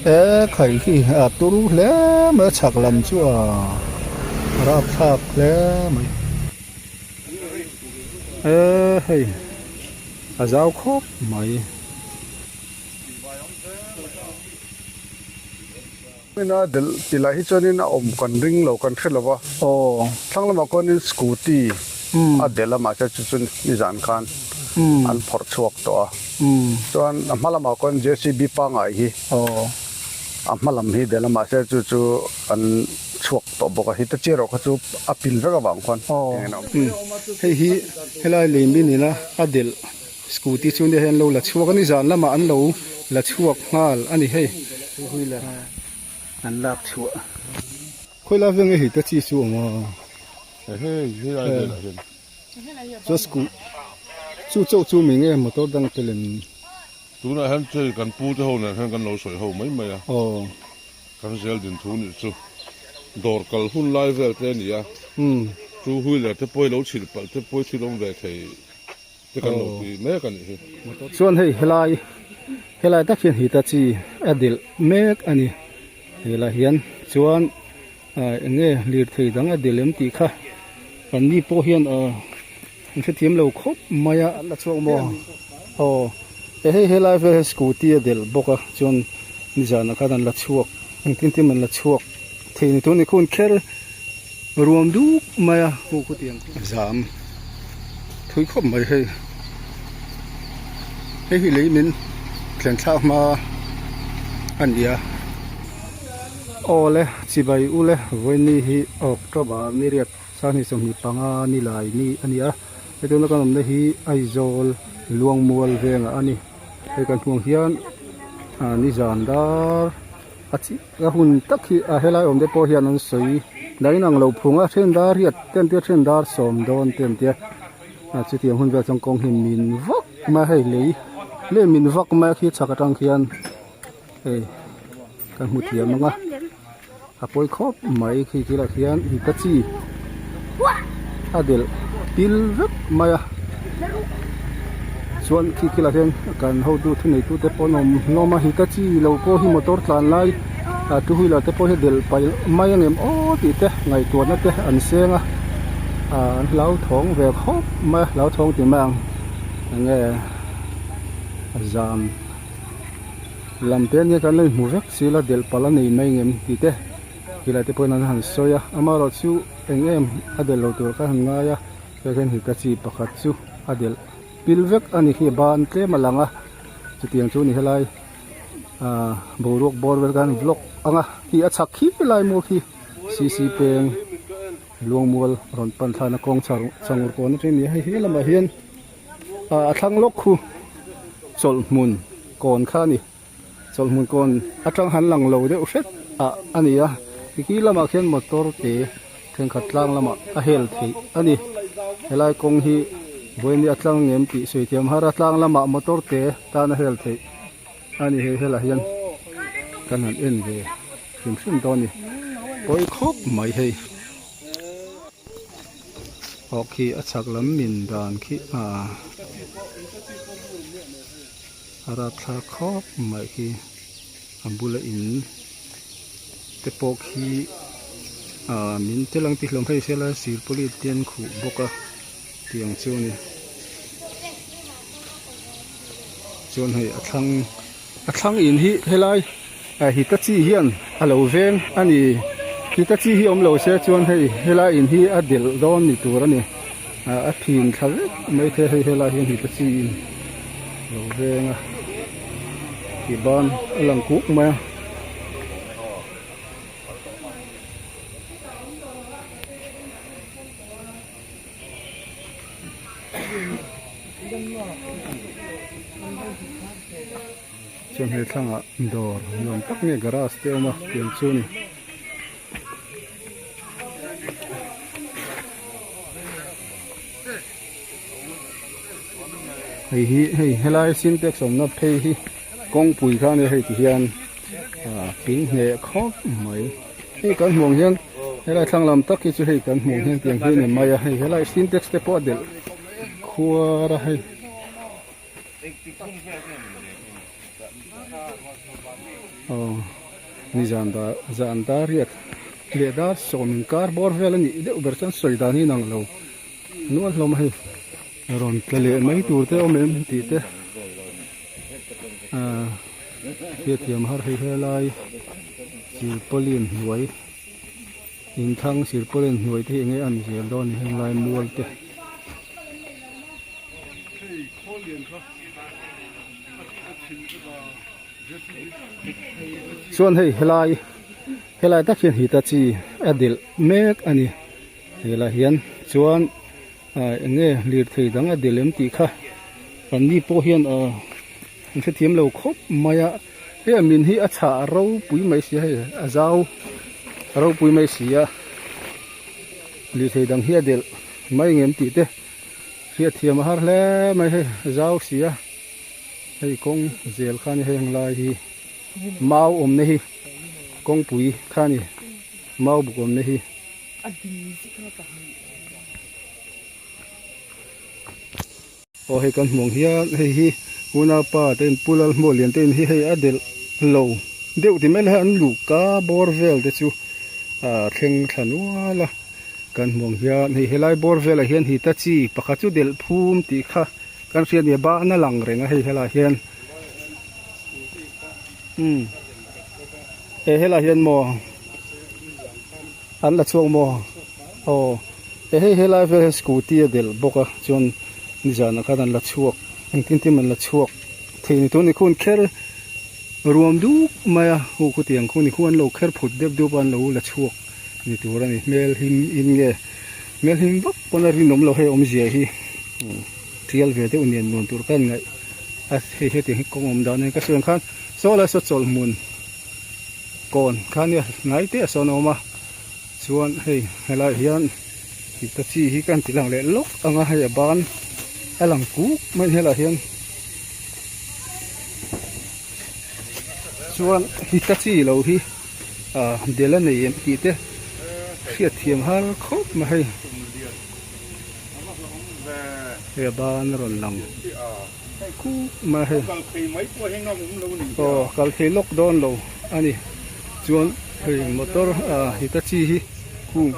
E khai khi a turu hle mai a chhak lam chu a rapthlak hle mai e hei a zau khawp mai. Ina delh ti lai hi chuanin a awm kan ring lo kan hre lo va thlang lamah khuanin scooty a delh a mahse chu chu nizan khan an phawrh chhuak tawh a chuan a hma lamah khuan J C B pangngai hi a hma lam hi delh a mahse chu chu an chhuak tawh bawk a hita chiah erawh kha chu a pil vek avang khuan engin a awm. Hei hi helai lei min ina a delh Scooty chu nia hei an lo la chhuak a ni zan lamah an lo la chhuak nghal a ni hei wheeler an lak chhuah khawi lai veng nge hei ta chi chu awm a chuan scoo chu chauh chu mi nge motor dang te lem tunah hian chei kan pu te ho nen hian kan lo sawi ho mai mai a kan zel din thu nih chu dawr kal hun lai vel te a ni a chu wheeler te pawh hi lo chhilh palh te pawh hi thil awm ve thei. Te kan lo ti mek a nih hi. Chuan hei helai helai tak hian Hitachi a delh mek a ni. Helai hian chuan ah eng nge lirthei dang a delh em tih kha kan ni pawh hian ah an hrethiam lo khawp mai a la chhuak maw aw e hei helai vel hian scooty a delh bawk a chuan nizanah khan an la chhuak engtin tin an la chhuak thei ni tun ni khun kher. Ruam duk mai a hu khutiang zam thui khawp mai hei hei hi lei min thlen thlak hma a ni a awle chibai ule vawiini hi October ni riat sanghnih 25 ni lai ni a ni a hetiang kan awmna hi Aizawl Luangmual vengah a ni hei kan hmuh ang hian ah nizan dar. A chi a hun tak hi a helai awm te pawh hian an sawi dah inang lo phung a then dar hi a ten tia then dar sawm dawn te an tia a chutiang hun vel chuan kawng hi min vak mai a hei lei lei min vak mai a khi chhak atang khian hei kan hmu thiam ang a a pawi khawp mai khi thil ah khian hitachi a delh pil vek mai a chuan khi thil ah hian kan hotu thuneitu te pawh an awm hlawm a hitachi lo pawh hi motor tlan lai ah two wheeler te pawh hi a delh paih mai ang em aw tih te ngaihtuahna te an seng a ah an hlauthawng ve khawp mai a hlauthawng ti mai ang enge zam lam te ania kan lo inhmu vek sila delh palh a nei mai ang em tih te. Tilai te pawhin an han sawi a amaherawh chu eng em a delh lo tur kha an ngai a hei hian hitachi pakhat chu a delh pil vek a ni hi a ban tlem a lang a chutiang chu ni helai ahh boruak bawr vel khan vlog ang a khi a chhak khi lai maw khi c c peng luangmual rawn pan thlana kawng char changur kawn atang a ni a hei he lamah hian ah a thlang lawk khu chawlh hmun kawn kha a ni. Chawlhhmun kawn atang han lang lo deuh hret ah a ni a khi lamah khian motor te thenkhat tlang lamah a hel theih a ni helai kawng hi vawiin a tlang ngem tih sawi thiam har a tlang lamah motor te tan a hel theih a ni hei helaiah hian kan han en ve hrim hrim dawn a ni pawi khawp mai hei aw khi a chhak lam min dan khi ah. A rapthlak khawp mai khi a bula in te pawh khi ah min tel ang tih hlawm hei sela silpawlin te an khuh bawk a tiang chu a ni chuan hei a thlang a thlang in hi helai ah hitachi hian a lo veng a ni hitachi hi awm lo se chuan hei helai in hi a delh dawn ni tur a ni. Ah a thin thla vek mai thei a hei helai hian hitachi in lo veng a tih ban a lang kuk mai a. Chuan he thlangah dawr nuam tak nge garage te a awm a tiang chu a ni. Hei hi hei helai sintex awmna phei hi kawngpui kha ania hei ti hian ah ping hneh khawp mai hei kan hmuh ang hian helai thlang lam tak hi chu hei kan hmuh ang hian tiang hi a ni mai a hei helai sintex te pawh a delh khuar a hei. Aw nizan dar zan dar riat leh dar sawm inkar bawr vel a nih deuh ber chuan sawi dan hi inang lo nual hlawm a hei rawn tla leh mai tur te awm em tih te ah hriatthiam har hei helai silpauline hnuai inthlang silpauline hnuai te hi enge a ni zel dawn a ni henglai mual te. Chuan hei helai helai tak hian hitachi a delh mek a ni helai hian chuan ah eng nge lirthei dang a delh em tih kha kan ni pawh hian ah an hrethiam lo khawp mai a hei a min hi a chhah ropui mai si a hei a zau ropui mai si a lirthei dang hi a delh mai ngem tih te hriatthiam a har hle mai hei a zau si a. Hei kawng zel kha ni heng lai hi mau awmna hi kawngpui kha ni mau buk awmna hi. Aw hei kan hmuh ang hian hei hi unaupa te in pu Lalhmuah lian te in hi hei a delh lo deuh ti mai la hei an luhka bawr vel te chu ah thleng thla nual a kan hmuh ang hian hei helai bawr velah hian hitachi pakhat chu delh phum tih kha. Kan hria nia ban a lang reng a hei helai hian umm he helai hian maw an la chhuak maw aw he hei helai vel hian scooty a delh bawk a chuan nizanah khan an la chhuak engtin tin an la chhuak thei ni tun ni khun kher ruam duk mai a hu khutiang khu ni khu an lo kher phut deuh deuh a an lo la chhuak ni tur a ni hmel him in nge hmel him vak pawn a rinawm lo hei awmzia hi. Tial ve deuh nen nuam tur ka ngaih a hei hetiang hi kawng awm dan a ni ka sawi ang khan saw lai saw chawlh hmun kawn kha nia hnai te ah sawn a awm a chuan hei helaiah hian hitachi hi ka han ti lang leh lawk ang a hei a ban a lang kuk mai helaiah hian chuan hitachi lo hi ah del a nei em tih te hriatthiam har khawp mai hei. Hei a ban a rawn lang kuk mai a hei aw kal thei lawk dawn lo a ni chuan hei motor ah hitachi hi kung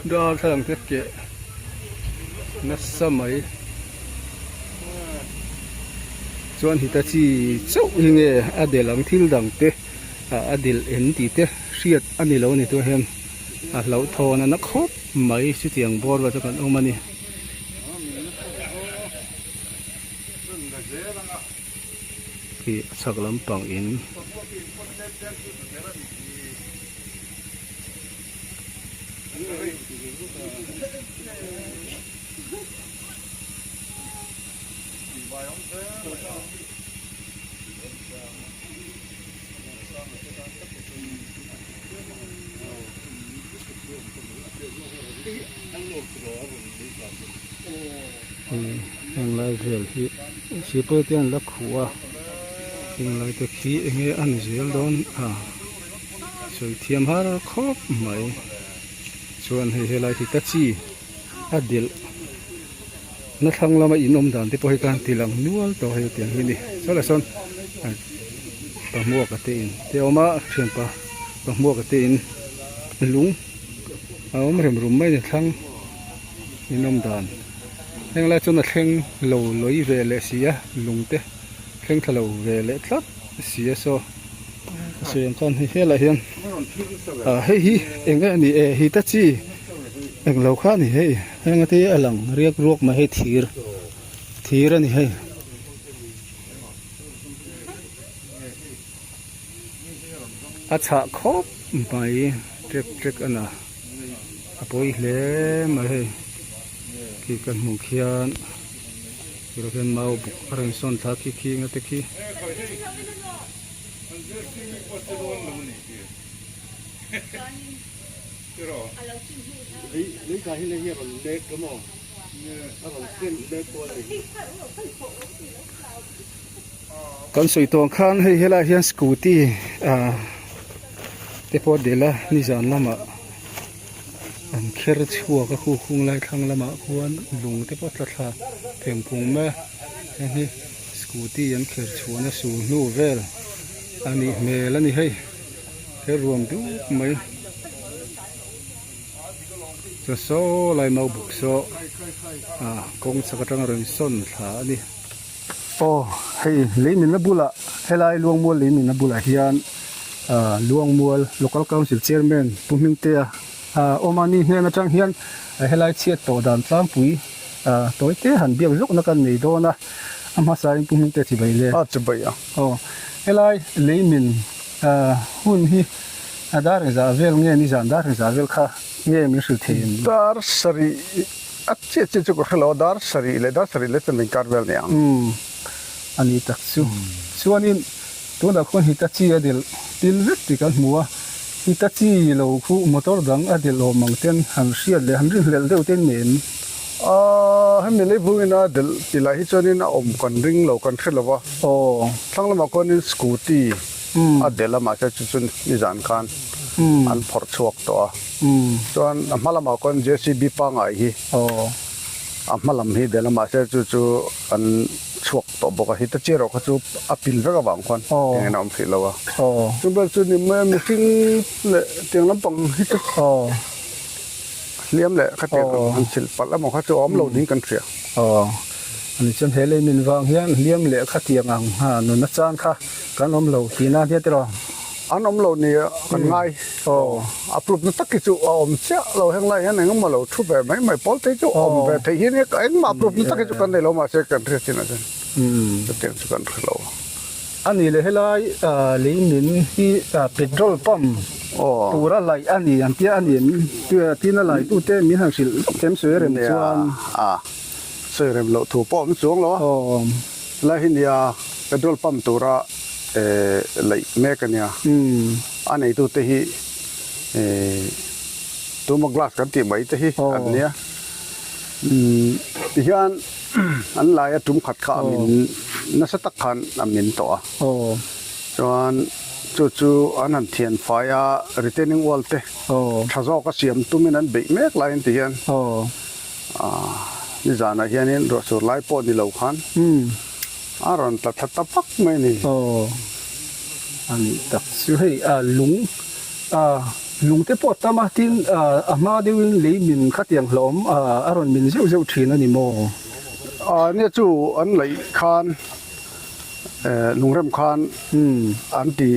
darthlalang te keh nasa mai chuan hitachi chauh hi nge a del ang thil dang te ah a del em tih te hriat a ni lo a ni tûr hian. A hlauhthawn a na khawp mai chutiang bawr vel chu kan awm a ni. Khi a chhak lampang in Heng lai vel hi sipai te an la khuh a heng lai te khi enge a ni zel dawn a sawi thiam har khawp mai chuan hei helai hi ka chi a delh na thlang lama in awm dan te pawh hi ka han ti lang nual tawh hei tiang hi a ni saw lah sawn pahmuaka te in te a awm a thianpa pahmuaka te in lung a awm rem rum mai a ni thlang in awm dan heng lai chuan a thleng lo lawi ve leh si a lung te thleng thla lo ve leh tlat si a saw a sawi ang khan hei helaiah hian ah hei hi eng nge a ni e hitachi eng lo kha a ni hei heng te hi a lang riak ruak mai hei thir thir a ni hei. A chhah khawp mai trek trek a na a pawi hle mai hei khi ka hmuh khian tûrah khian mau buk a rawn sawn thla khi khi nga te khi. Kan sawi tawh ang khan hei helaiah hian scooty ah te pawh a del a nizan lamah an kher chhuak a khu khung lai thlang lamah khuan lung te pawh a tla thla theng phung mai a heng hi scooty an kher chhuahna sul hnu vel. A nih hmel a ni hei he ruam dup mai chuan saw lai mau buk saw ah kawng chhak atanga rawn sawn thla a ni. Aw hei lei minna bulah helai Luangmual lei minna bulah hian ah Luangmual Local Council Chairman Pu Hmingtea ah awm a ni hnen atang hian helai chhiat tawh dan tlangpui ah tawi te han biak zawkna kan nei dawn a a hmasa in Pu Hmingtea chibai le. A chibai a. Aw helai lei min ah hun hi a dar engzah vel nge nizan dar engzah vel kha nge min hrilh thei em? Dar sarih A chiah chiah chu ka hre lo a, dar sarih leh dar sarih leh chuan min kar vel ni ang. Umm, a ni tak chu. Chuanin tunah khuan Hitachi a delh pil vek tih kan hmu a, Hitachi lo khu motor dang a delh awm ang ten han hriat leh han rinhlelh deuh ten nen. Aaa, hemi leivungin a delh tih lai hi chuanin a awm kan ring lo, kan hre lo va. Aw. Thlang lamah khuanin scooty a delh a, mahse chu chu nizan khan an phawrh chhuak tawh a. Chuan a hma lamah khawn JCB pangngai hi a hma lam hi deh lamah se chu chu an chhuak tawh bawk a, heta chiah erawh kha chu a pil vek avang khuan eng in a awm hrih lo a. Chu ber chu ni mai a mihring leh tiang lampang hi chu hliam leh khatiang han chhilh palh emaw kha chu a awm lo ding kan hria. Ani chuan he lei min vang hian hliam leh khatiang ang nuna chan kha kan awm lo tihna nia tiraw? An awm lo nia kan ngai. A proof na tak hi chu a awm chiah lo heng lai hian engemaw lo thu ve mai mai pawl te hi chu awm ve theih hi nia engmah proof na tak hi chu kan nei lo mahse kan hriat chin ah chuan chutiang chu kan hre lo. A nih leh helai lei min hi petrol pump tura laih a ni ang tia a ni em tin a lai tute min han hrilh em sawi rem chuan. Sawi rem loh thu pawh awm chuang lo a. Lai hi nia petrol pump tura laih mek a nia. A neitute hi tuma glass kan tih mai te hi an nia. Tihian an laia tum khat kha a min nasa tak khan a min tawh a. Chuan chu chu an han thian fai a retaining wall te tha zawk a siam tumin an beih mek laiin tihian. Nizanah hianin ruahsur lai pawh ni lo khan a rawn tla thla ta vak mai a ni. Aw, a nih tak chu hei lung lung te pawh a tam a, tin a hma deuhin lei min khatiang hlawm a rawn min zeuh zeuh thin a ni maw? Nia chu an laih khan lungrem khan an ti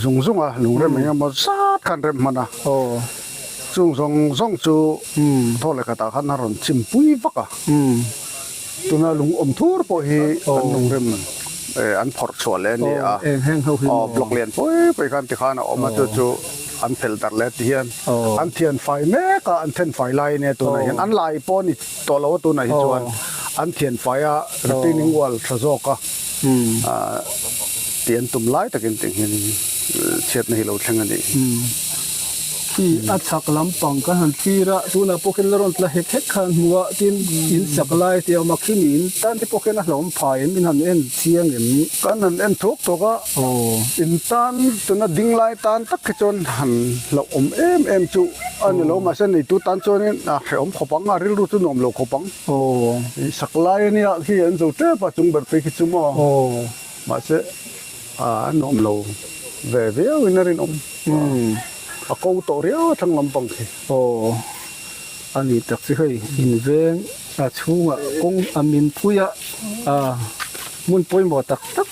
zung zung a, lungrem eng emaw zat khan rem hman a. Chung zawng zawng chu thaw leh khatah khan a rawn chim pui vak a, tuna lung awm thur pawh hi an lungrem an phawrh chhuah leh a ni a, aw block lian pui pui khan tikhan a awm a, chu chu an phelh darh leh ti hian an thian fai mek a, an then fai lai ania tunah hian an lai pawh a ni tawh lo a tunah hi chuan an thian fai a retaining wall tha zawk a tih an tum lai takin tih hian chhiatna hi lo thleng a nih hi. Khi a chhak lampang kan han thlir a, tunah pawh khian la rawn tla hek hek kha an hmu a, tin in chak lai te a awm a, khi mi in tan te pawh khian a hlauhawm phai em in han en chiang em? Kan han en thuak thuak a, in tan tuna ding lai tan tak khi chuan han hlauhawm em em chu a ni lo, mahse neitu tan chuanin a hrehawm khawp ang a, rilru chu nuam lo khawp ang. Sak lai ania khi an zo tep a chung ber phei khi chu maw, mahse a nuam lo ve viau in a rinawm. A ko tawh riau a thlang lampang khi. Aw, a ni tak chu hei inveng a chhungah kawng a min pui a, hmun pawimawh tak tak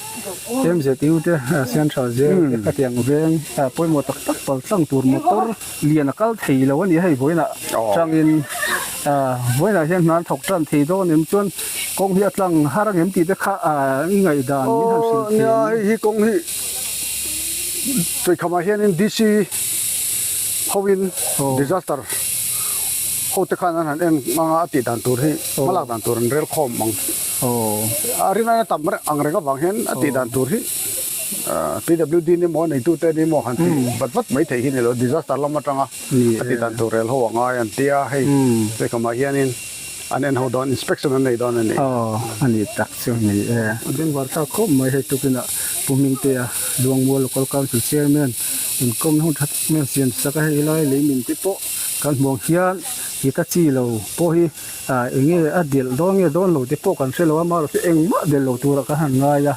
MZU te Central Jail te khatiang veng pawimawh tak tak pal tlang tur motor lian a kal thei lo a ni hei vawiinah tangin vawiinah hian hna an thawk tan thei dawn em chuan kawng hi a tlang har ang em tih te kha i ngaihdan min han hrilh thei Nia hei hi kawng hi Tuikhamah hianin DC hoin disaster ho te khan an han en hmang a a tih dan tur hi hmalak dan tur an rel khawm ang. A rinai a tam ang reng avang hian a tih dan tur hi PWD ni maw neitute ni maw han tih vat vat mai theih hi ni lo disaster lam atanga a tih dan tur rel ho a ngai an ti a hei Tuikhamah hianin an en ho dawn inspection an nei dawn a ni. Aw a ni tak chu ni e. A bengvar thlak khawp mai hei tukinah Pu Hmingtea Luangmual Local Council Chairman inkawmna hun tha tak mai a siam sak a hei lai lei min te pawh kan hmuh ang hian. Hitachi lo pawh hi ah eng nge a delh dawn nge dawn lo te pawh kan hre lo a amaherawhchu engmah delh lo turah kan han ngai a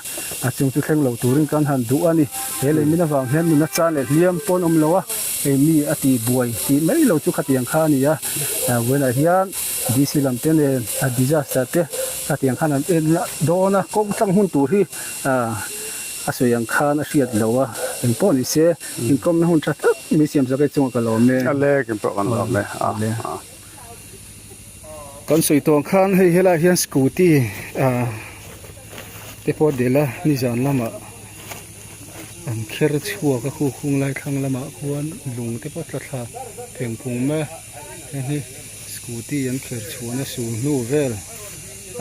a chung chu thleng lo turin kan han duh a ni. He lei min avang hian nuna chan leh hliam pawn awm lo a hei mi a tih buai tih mai lo chu khatiang kha a ni a vawiinah hian DC lam te nen a disaster te khatiang khan an en dawn a kawng tlang hun tur hi ah a sawi ang khan a hriat lo a engpawh ni se inkawmna hun tha tak min siam zawk e chungah ka lawm e. A lek in pawh kan lawm e a a. Kan sawi tawh ang khan hei helaiah hian scooty ah te pawh a delh a nizan lamah an kher chhuak a khu khung lai thlang lamah khuan lung te pawh tla thla pheng phung mai a heng hi scooty an kher chhuahna sul hnu vel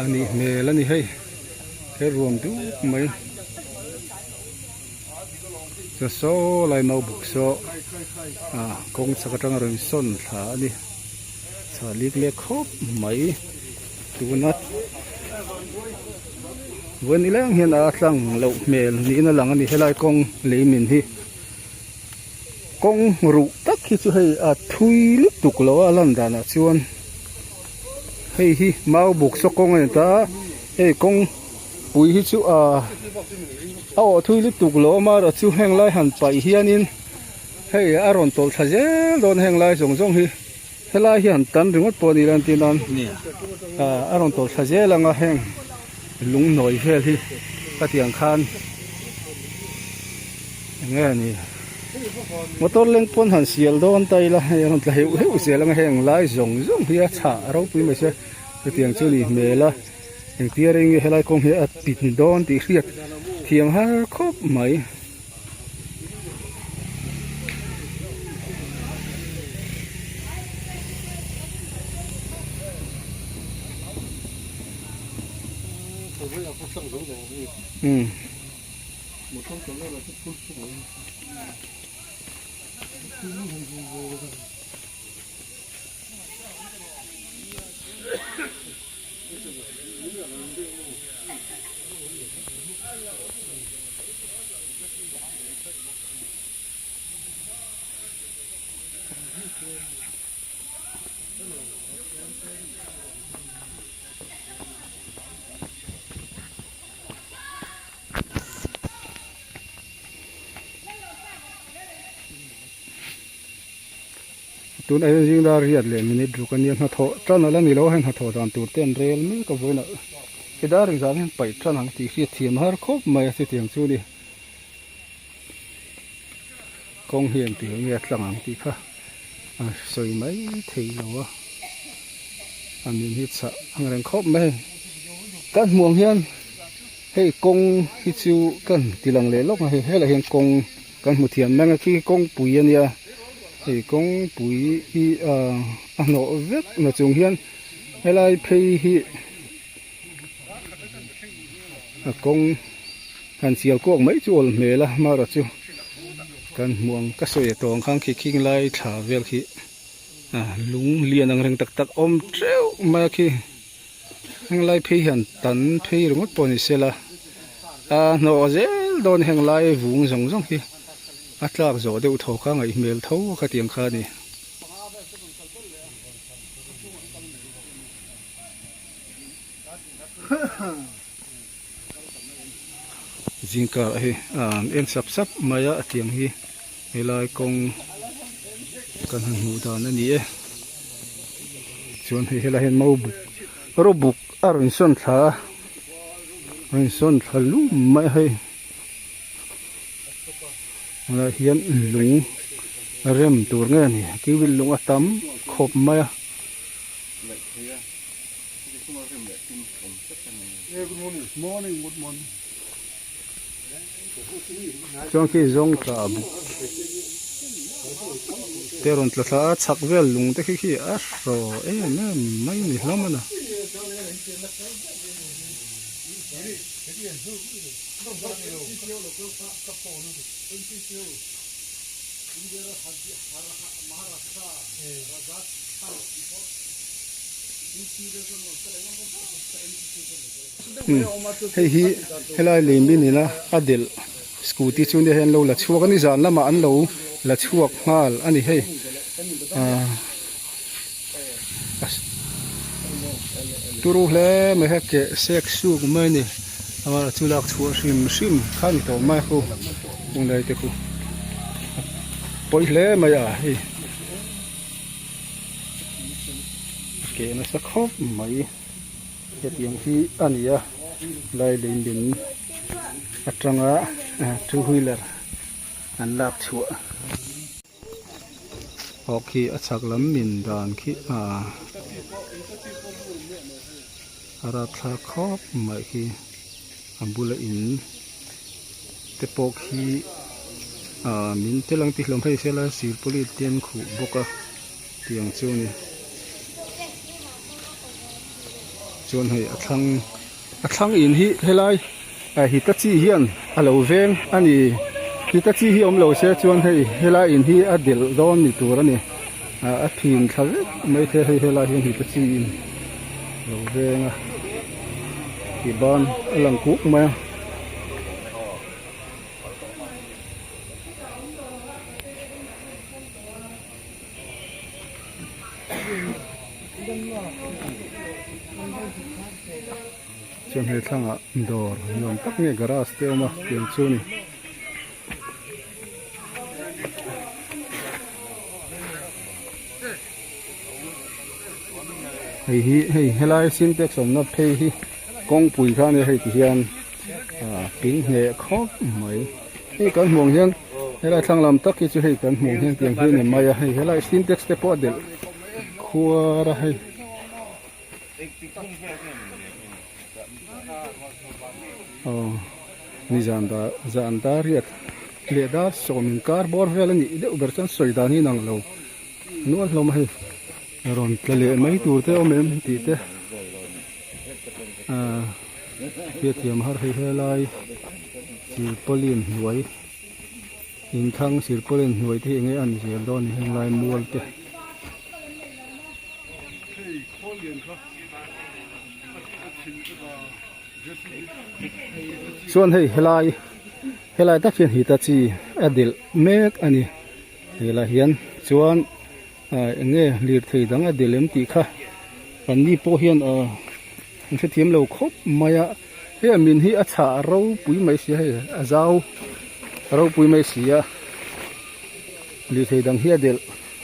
a nih hmel a ni hei. He ruam dup mai chuan saw lai mau buk saw ah kawng chhak atanga rawn sawn thla a ni chhah lik lek khawp mai tuna vawi nileng hian a tlang loh hmel niin a lang a ni helai kawng lei min hi kawng ruh tak hi chu hei a thui lutuk lo a lan danah chuan. Hei hi mau buk saw kawng a ni ta a, hei kawng pui hi chu ahh a awh thui lutuk lo a amaherawh chu heng lai han paih hianin hei a rawn tawlh thla zel dawn heng lai zawng zawng hi helai hi han tan ringawt pawh a ni lo a entir nan ahh a rawn tawlh thla zel ang a heng lung nawi vel hi khatiang khan. Enge a ni motor leng pawn han sial dawn ta ila hei a rawn tla heuh heuh zel ang a heng lai zawng zawng hi a chhah ropui mai se chutiang chu a nih hmel a engtia reng nge helai kawng hi a pin dawn tih hriat thiam har khawp mai. Tun ah hian zingdar riat leh minute ruk a nia hnathawh tan ala ni lo a hei hnathawh dan tur te an rel mek a vawiinah he dar engzah hian paih tan ang tih hriat thiam har khawp mai a chutiang chu ni kawng hi engti nge a tlang ang tih kha a sawi mai thei lo a a min hi chhah ang reng khawp mai kan hmuh ang hian. Hei kawng hi chu kan ti lang leh lawk a hei helaiah hian kawng kan hmu thiam mai ang a khi kawngpui a nia hei kawngpui hi ah a hnawh vek na chung hian helai phei hi a kawng han chial kuak mai chu awl hmel a amaherawh chu kan hmuh ang ka sawi tawh ang khan khi khing lai thla vel khi ah lung lian ang reng tak tak awm teuh mai a khi. Henglai phei hian tan phei ringawt pawh ni sela a hnawh zel dawn henglai vung zawng zawng hi a tlak zawh deuh tho kha ngaih hmel tho a khatiang kha a ni. Zingkar ah hi an en sap sap mai a tiang hi helai kawng kan han hmuh dan a ni e chuan hei helai hian mau buk rawh buk a rawn sawn thla a rawn sawn thla lum mai a hei helai hian lung rem tur nge a ni kiu lung a tam khawp mai a. Chuan khi zawng tla buk te rawn tla thla a chhak vel lung te khi khi a hraw em em mai ni hlawm a na. Hei hi helai lei min ina a delh scooty chu nia hei an lo la chhuak a ni zan lamah an lo la chhuak nghal a ni hei ahh. turu hle mai he keh sek suk mai a ni a chu lak chhuah hrim hrim kha a ni tawh mai khu kawng lai te khu a pawi hle mai a hei a keh nasa khawp mai hetiang hi a ni a lai lei min atanga two wheeler an lak chhuah. Aw khi a chhak lam min dan khi ah a rapthlak khawp mai khi a bula in te pawh khi ah min tel ang tih hlawm hei sela silpawlin te an khuh bawk a tiang chu a ni chuan hei a thlang A thlang in hi helai Hitachi hian a lo veng a ni. Hitachi hi awm lo se chuan hei helai in hi a delh dawn ni tur a ni. A thin thla vek mai the hei helai hian Hitachi in a lo veng a tih ban a lang kuk mai a. Chuan he thlangah dawr nuam tak nge garage te a awm a tiang chu a ni. Hei hi hei helai sintex awmna phei hi kawngpui kha a nia hei ti hian ah ping hneh khawp mai. Hei kan hmuh ang hian helai thlang lam tak hi chu hei kan hmuh ang hian tiang hi a ni mai a hei helai sintex te pawh a delh khuar a hei. Aw ni zan dar zan dar riat leh dar sawm inkar bawr vel a nih deuh ber chuan sawi dan hi inang lo nual hlawm a hei rawn tla leh mai tur te awm em tih te ah hriatthiam har hei helai silpauline hnuai inthlang silpauline hnuai te hi enge a an zel dawn ni henglai mual te. Chuan hei helai helai tak hian hitachi a delh mek a ni helai hian chuan ah eng nge lirthei dang a delh em tih kha an ni pawh hian ah an hrethiam lo khawp mai a hei a min hi a chhah ropui mai si a hei a zau ropui mai si a lirthei dang hi a delh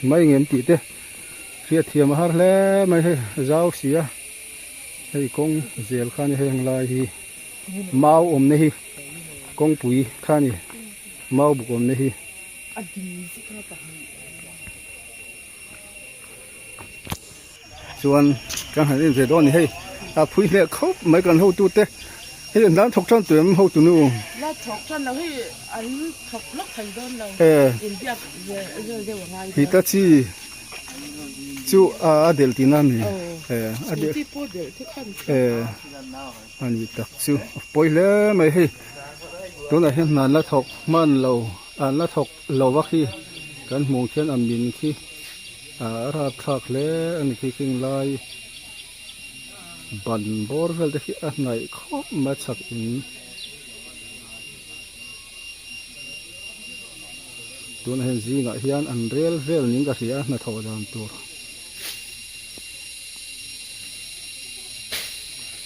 mai ang em tih te. Hriatthiam a har hle mai hei a zau si a hei kawng zel kha ni hei heng lai hi mau awmna hi kawngpui kha ni mau buk awmna hi. Chuan kan han en ve dawn a ni hei a phui hneh khawp mai kan hotute hei an dan thawk tan tawh em hotunu. La thawk tan lo hei an thawk lawk thei dawn lo inbiak vel deuh a ngai dawn. Hitachi. Chu a delh tihna a ni a delh a ni tak chu a pawi hle mai hei tunah hian hna an la thawk hman lo an la thawk lo a khi kan hmuh khian a min khi a rapthlak hle a ni khi khing lai ban bawr vel te khi a hnaih khawp mai a chhak in. Tunah hian zingah hian an rel vel niin ka hria a hnathawh dan tur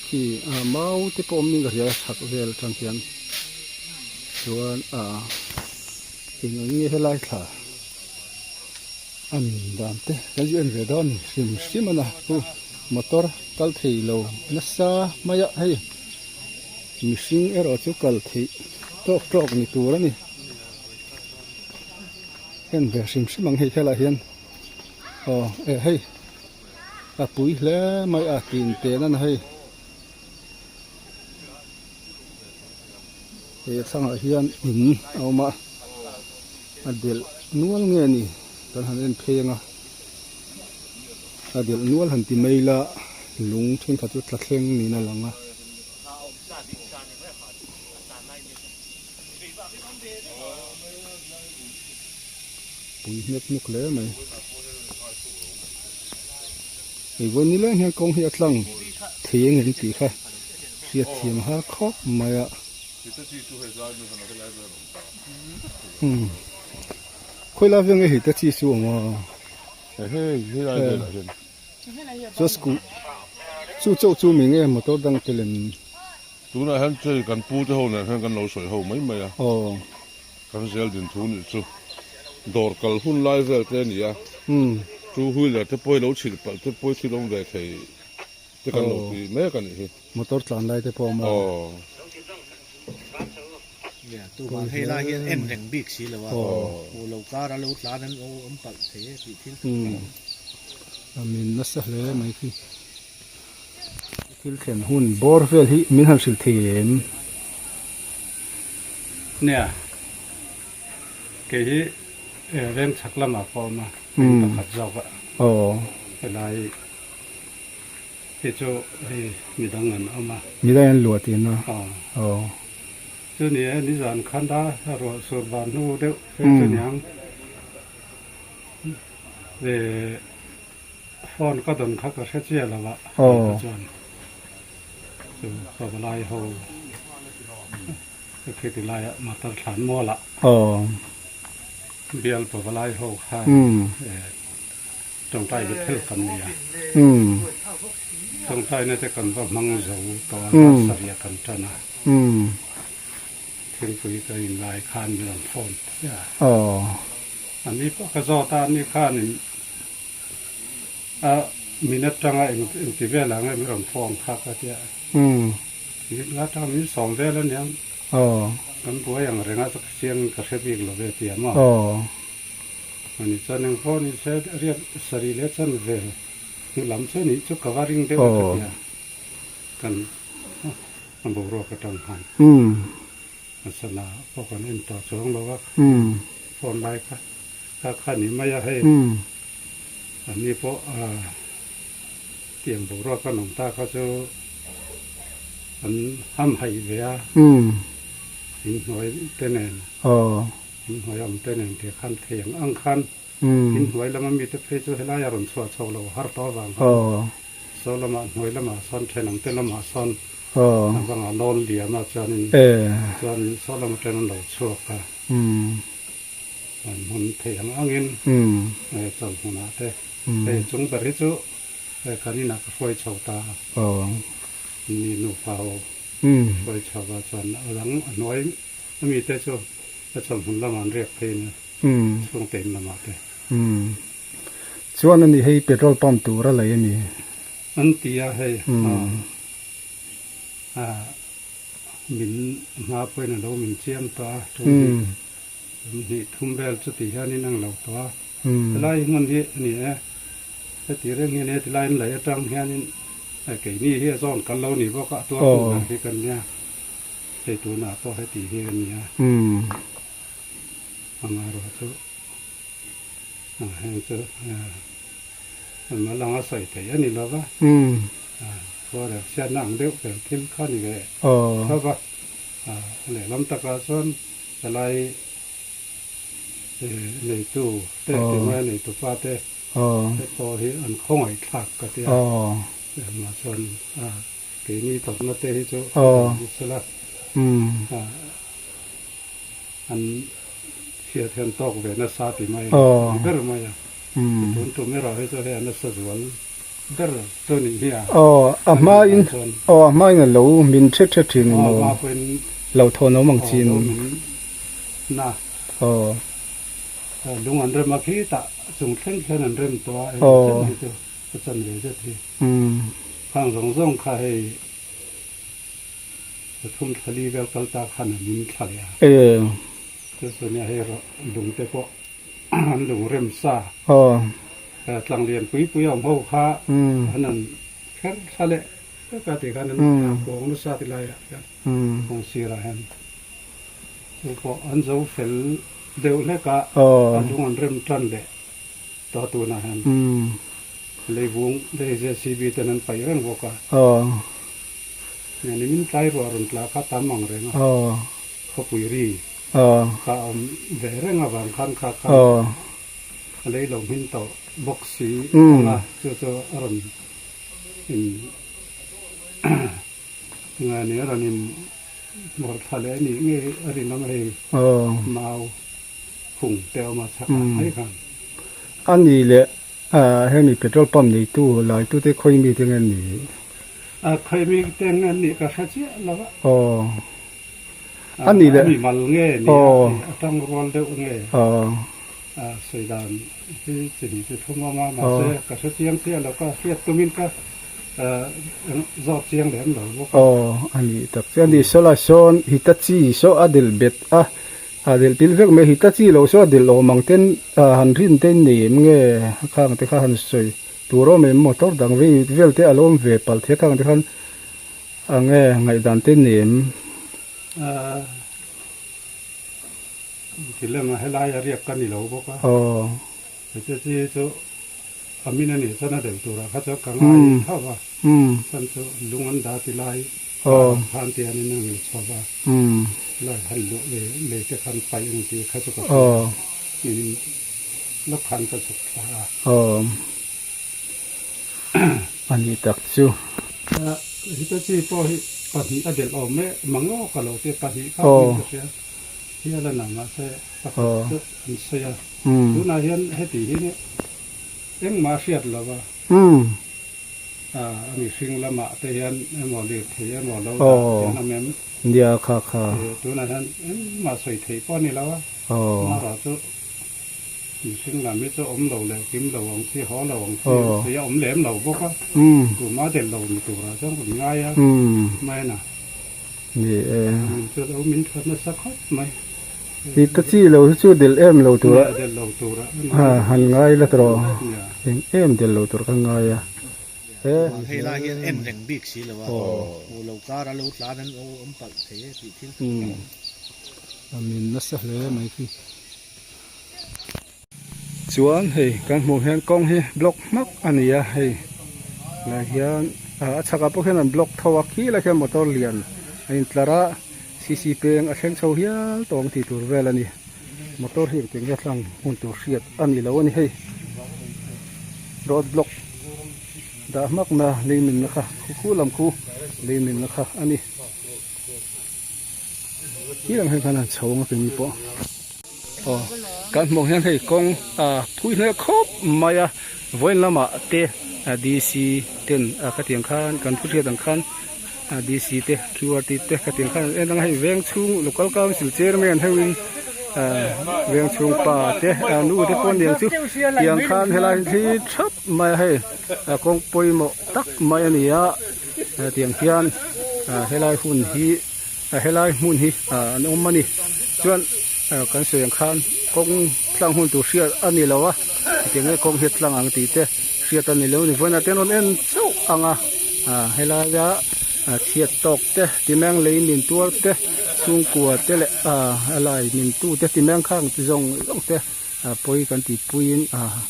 khi ah mau te pawh awm niin ka hria a chhak vel atang khian chuan ah eng ang nge helai thla a min dan te kan zu en ve dawn a ni hrim hrim a na chu motor kal thei lo nasa mai a hei. Mihring erawh chu kal theih tawk tawk ni tur a ni. En ve hrim hrim ang hei helaiah hian aw eh hei a pui hle mai a tin ten a ni hei. He thlangah hian in a awm a a delh nual nge ni kan han en phei ang a a delh nual han ti mai ila lung thenkhat chu tla thleng niin a lang a. Pui hnek hnuk hle mai. Hei vawi nileng hian kawng hi a tlang thei ang em tih kha hriat thiam a har khawp mai a. Umm khawi lai vel nge hei te chi chu awm a. Hei helai velah hian. Chuan school. Chu chauh chu mi nge motor dang te lem? Tunah hian chei kan pu te ho nen hian kan lo sawi ho mai mai a. Aw. Kan zel din thu nih chu dawr kal hun lai vel te a ni a. Two wheeler te pawh hi lo chhilh palh te pawh hi thil awm ve thei te kan lo ti mek a nih hi. Motor tlan lai te pawh a awm a. Aw. Nia, tuvang hei lai hian en reng bik si lo a, hmuh loh kar a lo tlan an awm palh thei e tih thil thu ka hmu. A min nasa hle mai khi. Thil thlen hun bawr vel hi min han hrilh thei em? Nia, kei hi veng chhak lamah pawh a awm a, veng pakhat zawk a. Helai hi chu hei midang an awm a. Midang an luah tihna? Aw. Chu ni e, nizan khan a ruah sur van hnu deuh phei chu niang. Phone ka dawn kha ka hre chiah lo a, hei ka chuan chu pavalai ho ka khiti laiah motor thlan mual ah bial pavalai ho khan tawngtai bethel kan nei a, tawngtaina te kan va hmang zo tawh a, sarih kan tan a, thingpui ka inlai khan min rawn phone chiah a, ani pawh ka zawt a, ani khanin. A min atanga eng engti vel ang e min rawn phone kha ka tia. Min nga atanga min sawm vel aniang. Kan buai ang reng a chiang ka hre bik lo ve tia maw. Ani chuan eng pawh ni se riat sarih leh chan ve hnu lam che nih chu ka va ring deuh a ka tia. Kan a boruak atang khan. A sana pawh kan en tawh chuang lo a, phone lai kha kha kha ni mai a hei ani pawh tiang boruak kan awm ta kha chu an ham haih ve a, inhnuai te nen inhnuai awm te nen tih khan thei ang ang khan inhnuai lama mite phei chu helai a rawn chhuah chho lo har tawh avang khan saw lamah hnuai lamah sawn thenawm te lamah sawn A bangah lawn liam a chuanin chuan saw lam atang an lo chhuak a, an hmun theih ang angin chawlh hmunah te hei chung ber hi chu kan inah ka hruai chho ta a, ni nupa ho hruai chho a chuan a dang a hnuai ami te chu a chawlh hmun lamah an riak phei nia chhungte in lamah te. Chuan ani hei petrol pump tur a lei a ni. An ti a hei a min hma pawhin a lo min chiam tawh a tum hi tum hnih thum vel chuti hianin ang lo tawh a helai hmun hi a ni e heti reng hian heti lai an lei atang hianin keini hi a zawn kan lo ni bawk a tuar tu ber hi kan nia hei tunah pawh heti hi a ni a amaherawhchu chu. Heng chu an mal anga sawi theih a ni lo va, khuarel chhiatna ang deuh ber thil kha ni ve tho va. Lehlam takah chuan helai neitu te tingai neitu pa te te pawh hi an khawngaihthlak ka ti a. Lehlamah chuan keini tawpna te hi chu ni sela. An hriat hian tawk ve nasa ti mai a ni ber mai a, tun tum erawh hi chu hei a nasa zual ber chu a nih hi a. Aw a hma in aw a hma in a lo min hret hret thin ni maw? Lo thawn awm ang chin. Aw lo min na. Aw. Lung an rem a khi tah chung thleng khian an rem tawh a eng chen hi chu a chan ve zet hi. Khang zawng zawng kha hei. Pathum thlali vel kal ta khan an in thla leh a. Chu chu nia hei lung te pawh an lung rem sa. Tlang lian pui pui a awm ho kha an han kher thla leh vek a tih khan an kawng nasa ti lai ah hian kawng sir ah hian chu pawh an zo fel deuh hlek a a lung an rem tan leh tawh tunah hian leivung lei JCB ten an paih reng bawk a. Nia nimin tlai ruah rawn tla kha tam ang reng a, khawpui ri kha a awm ve reng avang khan kha khan a lei lo hmin tawh bawk si ang a, chu chu a rawn in enge ni a rawn in hmawr thla leh a nih ngei a rinawm a hei mau phung te a awm a chhakah mai khan. A ni leh hemi petrol pump neitu laitute khawi mite nge ni? A khawi mi te nge nih ka hre chiah lo a. Aw. A nih leh. A mi mal nge nia a tang rual deuh nge. Aw. A sawi dan hi chi hnih chi thum awm a mahse ka hre chiang chiah lo ka hriat tumin ka zawt chiang lem lo bawk a. Aw a nih tak chiah a ni. Sawlai sawn Hitachi saw a del bet a a del pil vek mai Hitachi lo saw a del awm ang ten han rin te nei em nge khang te kha han sawi tur awm em motor dang vei vel te a lo awm ve palh thei a khang te khan a nge ngaihdan te nei em. Ti lem a helai a riak ka ni lo bawk a. Aw. Hete chi chu a min a nih chuan a del turah kha chuan ka ngai tho va. Chuan chu lung an dah ti lai khan tian in a ngil chho va. Lai han luh leh lei te khan paih ang tih kha chu ka hria. In lawk khan ka chhuk thla a. Aw. A nih tak chu. Hete chi pawh hi pahnih a delh awm e mangaw ka lo ti pahnih kha awm in ka hria. Hial a nang mahse pakhat chu an sawi a, tunah hian heti hi engmah hriat lo va, a mihring lamah te hian emaw lirthei emaw lo dah hian awm em? Nia kha kha. Tunah hian engmah sawi theih pawh a ni lo a, amaherawh chu mihring lam hi chu awm lo leh kim lo ang chi, haw lo ang chi an sawi a, awm lem lo bawk a, tumah del lo ni turah chuan kan ngai a, maina. Ni e. Min chu lo min that nasa khawp mai. I ta chi lo hi chu del em lo tur a. Del lo tur a. Ha han ngai la tawh. Eng em del lo tur ka ngai a. E. Hei lai hian en reng bik si lo a. Hmuh lo kar a lo tlan an awm palh thei e tih thil. A min nasa hle mai khi. Chuan hei kan hmuh hian kawng hi block hmak a ni a hei lai hian a chhakah pawh hian an block tho a khi lai khian motor lian a intlar a cc peng a thleng chho hial tawh ang tih tur vel a ni motor hi engtin nge tlang hmun tur hriat a ni lo a ni hei road block dah hmak na leimin na kha khu khu lam khu leimin na kha a ni khi lam hian khan an chho ang a keini pawh. Aw kan hmuh hian hei kawng ah phui hle khawp mai a vawiin lamah te D_C ten ah khatiang khan kan thu hriat ang khan D_C te Q_R_T te khatiang khan an en ang a hei veng chhung local council chairman ho in ah veng chhung pa te nu te pawh aniang chu tiang khan helai hi thap mai a hei kawng pawimawh tak mai a ni a tiang hian helai hun hi. A helai hmun hi an awm a ni chuan kan sawi ang khan kawng tlang hun tur hriat a ni lo a hetiang nge kawng hi a tlang ang tih te hriat a ni lo a ni vawiinah te an rawn en chauh ang a helaia chhiat tawk te timeng lei min tuar te chhungkua te leh a lai min tu te timeng khang chi zawng zawng te pawi kan tih puiin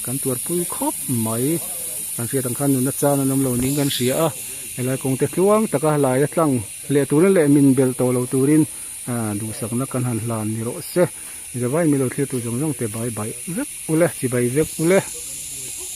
kan tuar pui khawp mai kan hriat ang khan nuna chan an awm lo niin kan hria a helai kawng te tluang taka laia tlang. Leh turin leh min belh tawh lo turin duhsakna kan han hlan ni rawh se. Zavai milo thlir tur zawng zawng te bai bai vek ule, chibai vek ule.